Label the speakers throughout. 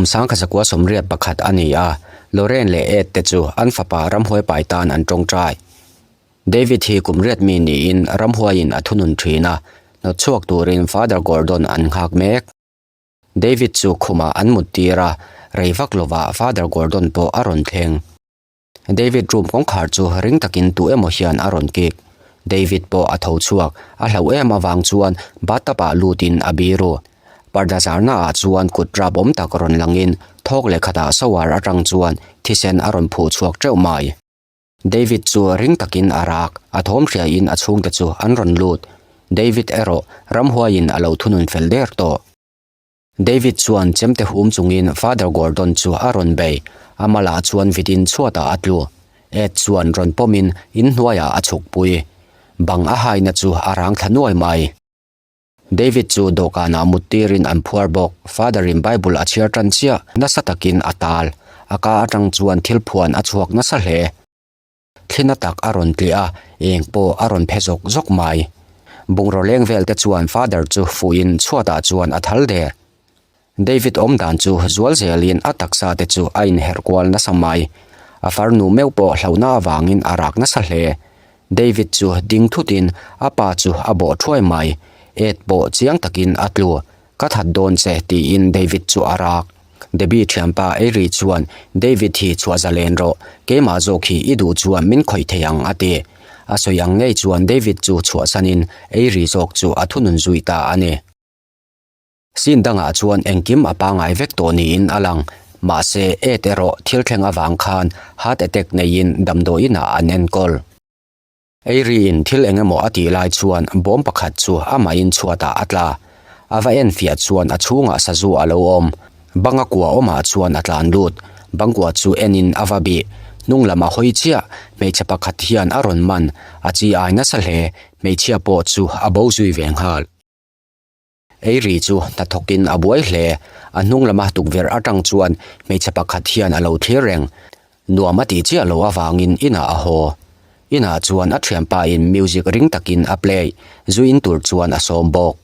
Speaker 1: Kum 1981 a ni a, Lorraine leh Ed te chu an fapa ramhuai pai tan an tawngtai. David hi kum riat mi niin ramhuaiin a thunun thin a, hnawtchhuak turin Father Gordon an nghak mek. David chu khumah an mut tir a, rei vak lovah Father Gordon pawh a rawn thleng. David room kawngkhar chu ring takin tu emaw hian a rawn kik. David pawh a tho chhuak, a hlauh em avang chuan bathtub ah lutin a biru. Parda zarna ah chuan kut rap awm tak rawn langin thawk leh khatah shower atang chuan thisen a rawn phuh chhuak teuh mai. David chu ring takin a rak, a thawm hriain a chhungte chu an rawn lut. David erawh ramhuaiin a lo thunun fel der tawh. David chuan chemte hum chungin Father Gordon chu a rawn bei, a malah chuan vitin chhuatah a tlu. Ed chuan rawn pawmin inhnuaiah a chhukpui. Bang a haina chu a rang thla nuai mai. David chu dawhkanah mut tirin an phuar bawk. Father-in Bible a chhiar tan chiah, nasa takin a tal. A ka atang chuan thil phuan a chhuak nasa hle. Thlina tak a rawn tliah a, eng pawh a rawn phe zawk zawk mai. Bungraw leng vel te chuan Father chu fuhin chhuatah chuan a thal der. David awm dan chu zual zelin a taksa te chu a inherh kual nasa mai. A farnu meuh pawh hlauhna avangin a rak nasa hle. David chu ding thutin a pa chu a bawh thuai mai. Ed pawh chiang takin a tlu. Ka that dawn che tiin David chu a rak. Debbie thianpa Eiry chuan David hi chhuah zalen rawh, keimah zawk hi i duh chuan min khawih thei ang a ti. A sawi ang ngei chuan David chu chhuahsanin Eiry zawk chu a thunun zui ta a ni. Scene dangah chuan engkim a pangai vek tawh niin a lang. Mahse, Ed erawh thil thleng avang khan heart attack neiin damdawiinah an enkawl. Eiriin thil eng emaw a tih lai chuan bawm pakhat chu amahin chhuatah a tla. A va en fiah chuan a chhungah sazu a lo awm. Banga kua awmah chuan a tlan lut. Bangkua chu enin a va bih. Hnung lam a hawi chiah. Hmeichhe pakhat hian a rawn man. A chi ai nasa hle. Hmeichhia pawh chu a bo zui ve nghal. Eiri chu hnathawkin a buai hle. A hnung lama tukverh atang chuan hmeichhe pakhat hian a lo thlir reng. Nuam a tih chiah loh avangin inah a haw. Inah chuan a thianpain music ring takin a play, zu in tur chuan a sawm bawk.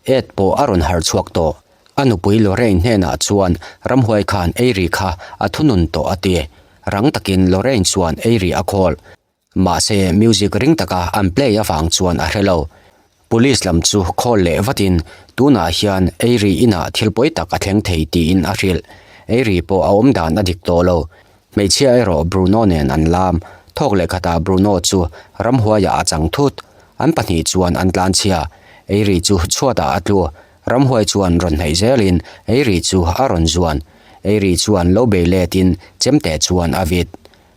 Speaker 1: Ed pawh a rawn harh chhuak tawh. A nupui Lorraine hnenah chuan ramhuai khan Eiri kha a thunun tawh a ti. Rang takin Lorraine chuan Eiri a call. Mahse, music ring taka an play avang chuan a hre lo. Police lam chu call leh vatin tunah hian Eiri inah thil pawi tak a thleng thei tiin a hrilh. Eiri pawh a awm dan a dik tawh lo. Hmeichhia erawh Bruno nen an lam. Thawk leh khatah Bruno chu ramhuaiah a chang thut. An pahnih chuan an tlanchhia. Eiri chu chhuatah a tlu. Ramhuai chuan rawn hnaih zelin Eiri chu a rawn zuan. Eiri chuan lo bei letin chemte chuan a vit.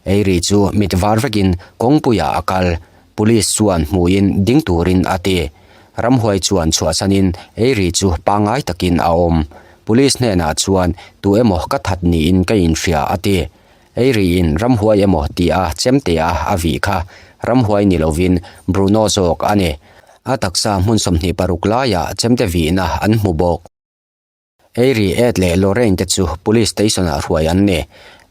Speaker 1: Eiri chu mit var vekin kawngpuiah a kal. Police chuan hmuhin ding turin a ti. Ramhuai chuan chhuahsanin Eiri chu pangngai takin a awm. Police hnenah chuan tu emaw ka that niin ka inhria a ti. Eiriin ramhuai emaw tia chemtea a vih kha ramhuai ni lovin Bruno zawk a ni. A taksa hmun 26 laiah chemte vihna an hmu bawk. Eiri, Ed leh Lorraine te chu Police Station ah hruai an ni.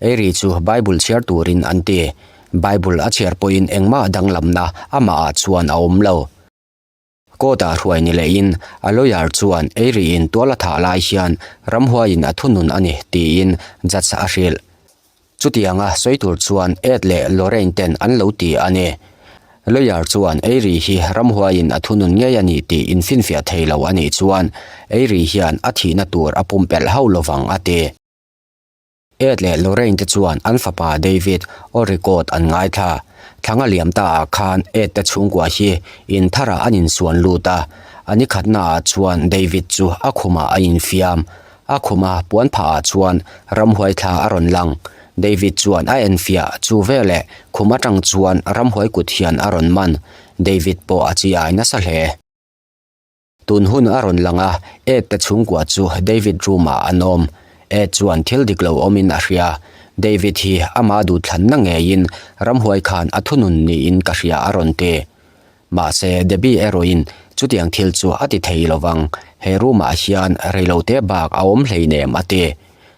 Speaker 1: Eiri chu Bible chhiar turin an ti. Bible a chhiar pawhin engmah danglamna amah ah chuan a awm lo. Court ah hruai ni lehin a lawyer chuan Eiriin tual a thah lai hian ramhuaiin a thunun a ni tiin judge a hrilh. Chutianga sawi tur chuan Ed leh Lorraine ten an lo ti a ni. Lawyer chuan Eiri hi ramhuaiin a thunun ngei a ni tih infinfiah thei lo a nih chuan Eiri hian a thihna tur a pumpelh hauh lovang a ti. Ed leh Lorraine te chuan an fapa David aw record an ngaithla. Thlanga liam ta ah khan Ed te chhungkua hi in tharah an insuan lut a, a nikhatna ah chuan David chu a khumah a infiam. A khuma puan phah ah chuan ramhuai thla a rawn lang. David chuan a enfiah chu veleh khum atang chuan ramhuai kut hian a rawn man. David pawh a chi ai nasa hle. Tun hun a rawn lang a, Ed te chhungkua chu David room ah an awm. Ed chuan thil dik lo awmin a hria. David hi ama duhthlanna ngeiin ramhuai khan a thunun niin ka hria a rawn ti. Mahse, Debbie erawhin chutiang thil chu a ti thei lo vang, he room-ah hian reilote bak a awm hleinem a ti.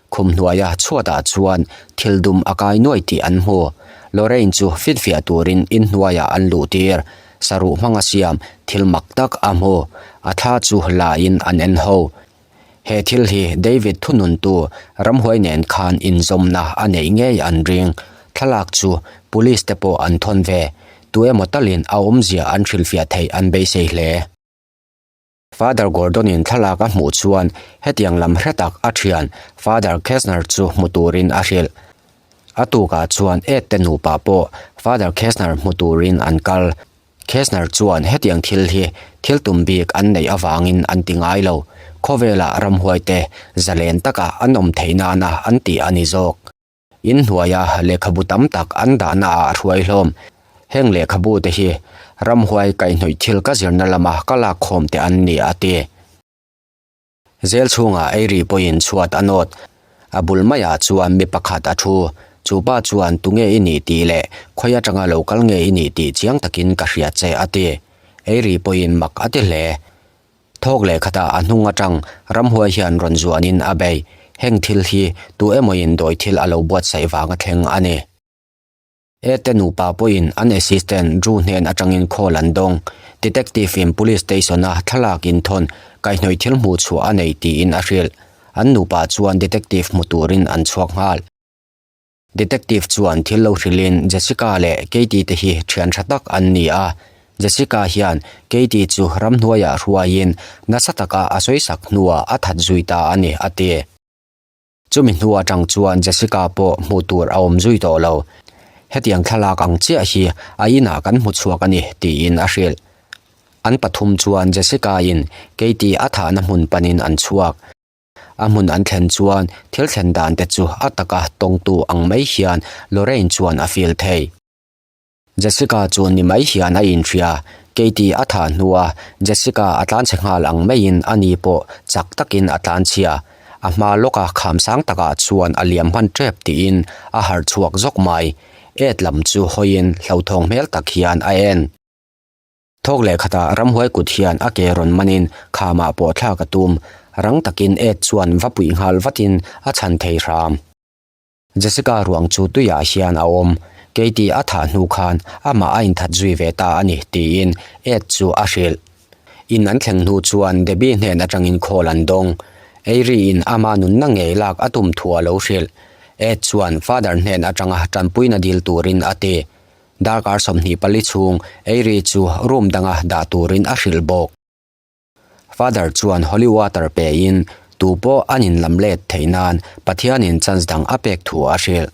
Speaker 1: Khum hnuaia chhuatah chuan thil dum a kai nuai tih an hmu. Lorraine chu finfiah turin inhnuaiah an luhtir. Saruh hmanga siam thil mak tak a hmu. A thla chu lain an en ho. He thil hi David thununtu ramhuai nen khan inzawmna a neih ngei an ring. Thlalak chu police te pawh an thawn ve. Tu emaw talin a awmzia an hrilhfiah theih an beisei hle. Father Gordon-in thlalak a hmuh chuan hetiang lam hre tak a thian Father Kessner chu hmu turin a hrilh. A tukah chuan Ed te nupa pawh Father Kessner hmu turin an kal. Kessner chuan hetiang thil hi thil tum bik an neih avangin an ti ngai lo, khawvelah ramhuaite zalen taka an awm theih nana an tih a ni zawk. In hnuaia lehkhabu tam tak an dahna ah a hruai hlawm. Heng lehkhabu te hi ramhuai kaihhnawih thil ka zirna lama ka lak khawm te an ni a ti. Zel chhungah ei ri pawhin chhuat a nawt. A bul maiah chuan mi pakhat a thu. Chu pa chuan tunge i nih tih leh khawi atanga lo kal nge i nih tih chiang takin ka hria che a ti. Ei ri pawhin mak a ti hle. Thawk leh khatah a hnung atang ramhuai hian rawn zuanin a bei. Heng thil hi tu emawin dawi thil a lo buatsaih vang a thleng a ni. Ete nupa pawhin an assistant Drew hnen atangin call an dawng. Detective in police station a thlalak inthawn kaihhnawih thil hmuh chhuah a nei tiin a hrilh. An nupa chuan detective hmu turin an chhuak nghal. Detective chuan thil lo hrilhin Jessica leh Katie te hi thian tha tak an ni a, Jessica hian Katie chu ramhnuaiah hruaiin nasa taka a sawisak hnuah a that zui ta a ni a ti. Chumi hnu atang chuan Jessica pawh hmuh tur a awm zui tawh lo. Hetiang thlalak ang chiah hi a inah kan hmu chhuak a ni tiin a hrilh. An pathum chuan Jessica-in Katie a thahna hmun panin an chhuak. A hmun an thlen chuan thil thlen dan te chu a taka tawngtu ang mai hian Lorraine chuan a feel thei. Jessica chu ni mai hian a inhria, Katie a thah hnua Jessica a tlanchhe nghal ang maiin ani pawh chak takin a tlanchhia. A hma lawka kham sang takah chuan a liam hman tep tiin a harh chhuak zawk mai. Ed lam chu hawiin hlauthawng hmel tak hian a en. Thawk leh khatah ramhuai kut hian a ke rawn manin khamah pawh thlak a tum. Rang takin Ed chuan va puih nghal vatin a chhan thei hram. Jessica ruang chu tuiah hian a awm. Katie a thah hnu khan amah a inthat zui ve ta a ni tiin Ed chu a hrilh. In an thleng hnu chuan Debbie hnen atangin call an dawng. Eiriin ama nunna ngei lak a tum thu a lo hrilh. Ed chuan father hnen atanga tanpuina dil turin a ti. Darkar 24 chhung Eiri chu room danga dah turin a hrilh bawk. Father chuan holy water pein tu pawh an inlam let theih nan Pathianin chance dang a pek thu a hrilh.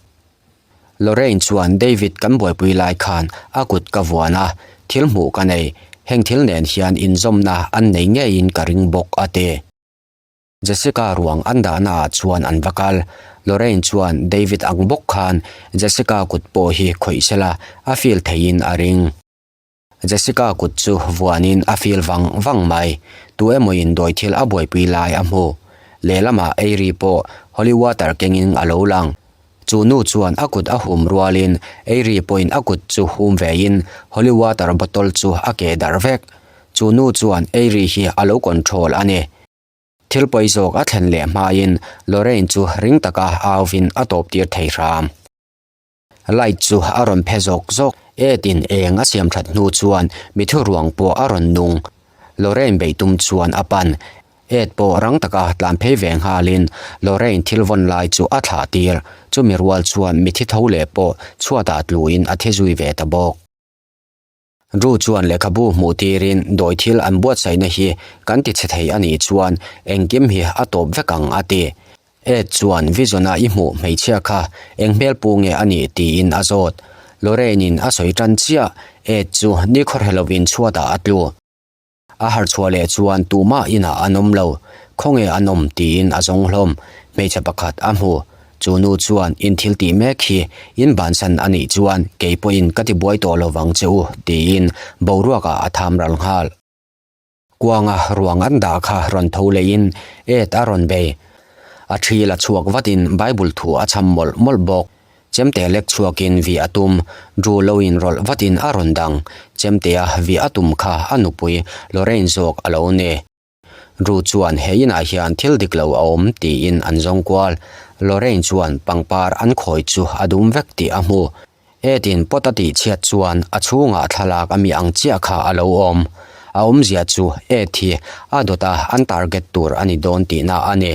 Speaker 1: Lorraine chuan David kan buaipui lai khan a kut ka vuan a, thil hmuh ka nei, heng thil nen hian inzawmna an nei ngeiin ka ring bawk a ti. Jessica ruang an dahna ah chuan an va kal. Lorraine chuan David ang bawk khan Jessica kut pawh hi khawih sela a feel theihin a ring. Jessica kut chu vuanin a feel vang vang mai. Tu emawin dawi thil a buaipui lai a hmu. Lehlamah Eiri pawh holy water kengin a lo lang. Chu nu chuan a kut a hum rualin Eiri pawhin a kut chu hum vein holy water bottle chu a keh darh vek. Chu nu chuan Eiri hi a lo control a ni. Thil pawi zawk a thlen leh hmain Lorraine chu ring taka auvin a tawp tir thei hram. Light chu a rawn phe zawk zawk. Ed-in eng a siam that hnu chuan mithu ruang pawh a rawn nung. Lorraine beih tum chuan a pan. Ed pawh rang taka tlan phei ve nghalin Lorraine thil vawn lai chu a thlah tir. Chumi rual chuan mithi tho leh pawh chhuatah tluin a thi zui ve ta bawk. Drew chuan lehkhabu hmuh tirin dawi thil an buatsaihna hi kan ti chhe thei a nih chuan engkim hi a tawp vek ang a ti. Ed chuan Vision-a i hmuh hmeichhia kha eng hmel pu nge a nih tiin a zawt. Lorraine-in a sawi tan chiah, Ed chu nikhawrhe lovin chhuatah a tlu. A harchhuah leh chuan tumah inah an awm lo, khawnge an awm tiin a zawng hlawm. Hmeichhe pakhat a hmu. Chu nu chuan in thil tih mek hi in bansan a nih chuan kei pawhin ka ti buai tawh lo vang che u tiin boruakah a tham ral nghal. Kuanga ruang an dah kha rawn tho lehin et a rawn bei. A thi la chhuak vatin Bible thu a chham mawlh mawlh bawk. Chemte lek chhuakin vi a tum, Drew lo inrawlh vatin a rawn dang. Chemtea vi a tum kha a nupui Lorraine zawk a lo ni. Drew chuan he inah hian thil dik lo a awm tiin an zawng kual. Lorraine chuan pangpar an khawi chu a dum vek tih a hmu. Ed-in pot a tih chhiat chuan a chhungah thlalak a mi ang chiah kha a lo awm. A awmzia chu Ed hi a dawta an target tur a ni dawn tihna a ni.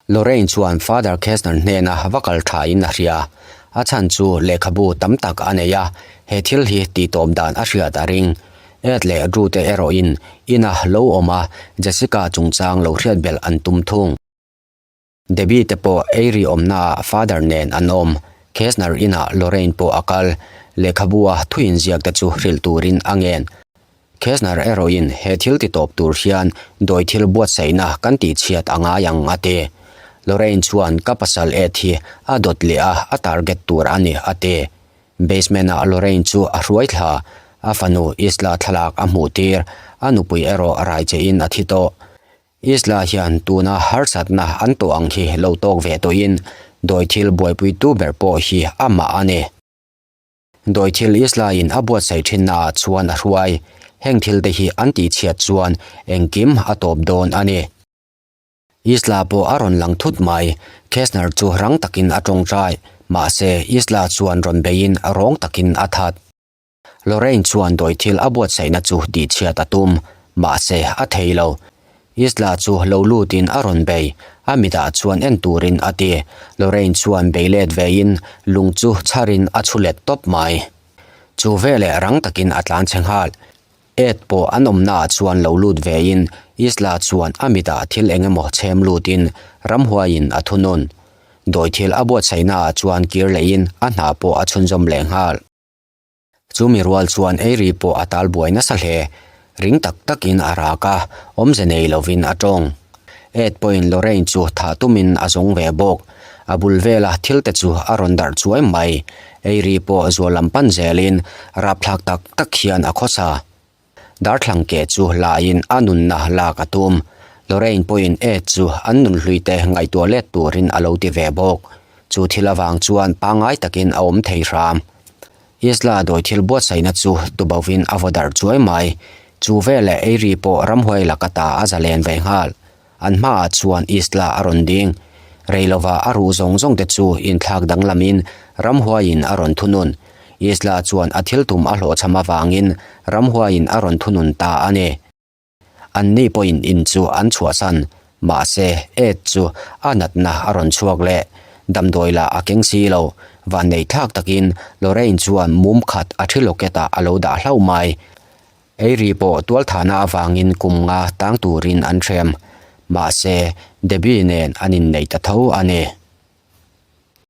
Speaker 1: Lorraine chuan Father Kessner hnena va kal thain a hria. A chhan chu lehkhabu tam tak a nei a, he thil hi tihtawp dan a hriat a ring. Ed leh Drew te erawhin ina lo awm a, Jessica chungchang lo hriat belh an tum thung. Debbie te pawh ei ri awmnaah Father nen an awm. Kessner inah Lorraine pawh a kal. Lehkhabua thu inziak te chu hrilh turin a ngen. Kessner erawhin he thil ti tawp tur hian dawi thil buatsaihna kan tihchhiat a ngai ang a ti. Lorraine chuan ka pasal Ed hi a dawt leh a, a target tur a ni a ti. Basement-ah Lorraine chu a hruai thla. A fanu Isla thlalak a hmuh tir. A nupui erawh raichein a thi tawh. Isla hian tuna harsatna an tawh ang hi lo tawk ve tawhin dawi thil buaipuitu ber pawh hi amah a ni. Dawi thil Isla-in a buatsaih thinnaah chuan a hruai. Heng thil te hi an tihchhiat chuan engkim a tawp dawn a ni. Isla pawh a rawn lang thut mai. Kessner chu rang takin a tawngtai. Mahse, Isla chuan rawn beiin rawng takin a that. Lorraine chuan dawi thil a buatsaihna chu tihchhiat a tum. Mahse, a thei lo. Isla chu lo lutin a rawn bei, a mitah chuan en turin a ti. Lorraine chuan bei let vein lung chu chharin a chhu let tawp mai. Chu veleh rang takin a tlan chhe nghal. Ed pawh an awmnaah chuan lo lut vein Isla chuan a mitah thil eng emaw chhem lutin ramhuaiin a thunun. Dawi thil a buatsaihnaah chuan kir lehin a hna pawh a chhunzawm leh nghal. Chu mi rual chuan eiri pawh a tal buai nasa hle. Ring tak takin a rak a, awmze nei lovin a tawng. Ed pawhin Lorraine chu thah tumin a zawng ve bawk. A bul vela thil te chu a rawn darh chuai mai. Eiri pawh zual lam pan zelin rapthlak tak tak hian a khawsa. Darthlang ke chu laiin a nunna lak a tum. Lorraine pawhin Ed chu an nunhlui te ngaihtuah let turin a lo ti ve bawk. Chu thil avang chuan pangngai takin a awm thei hram. Isla dawi thil buatsaihna chu tubovin a vaw darh chuai mai. Chu veleh eiri pawh ramhuai laka ta a zalen ve nghal. An hmaah chuan Isla a rawn ding. Rei lovah a ruh zawng zawng te chu inthlak danglamin ramhuaiin a rawn thunun. Isla chuan a thil tum a hlawhchham avangin ramhuaiin a rawn thunun ta a ni. Anni pawhin in chu an chhuahsan. Mahse, Ed chu a natna a rawn chhuak leh. Damdawi lah a keng si lo. Vanneih thlak takin Lorraine chuan mum khat a thi locket-ah a lo dah hlauh mai. Eiri pawh tualthahna avangin kum nga tang turin an hrem. Mahse, Debbie nen an innei ta tho a ni.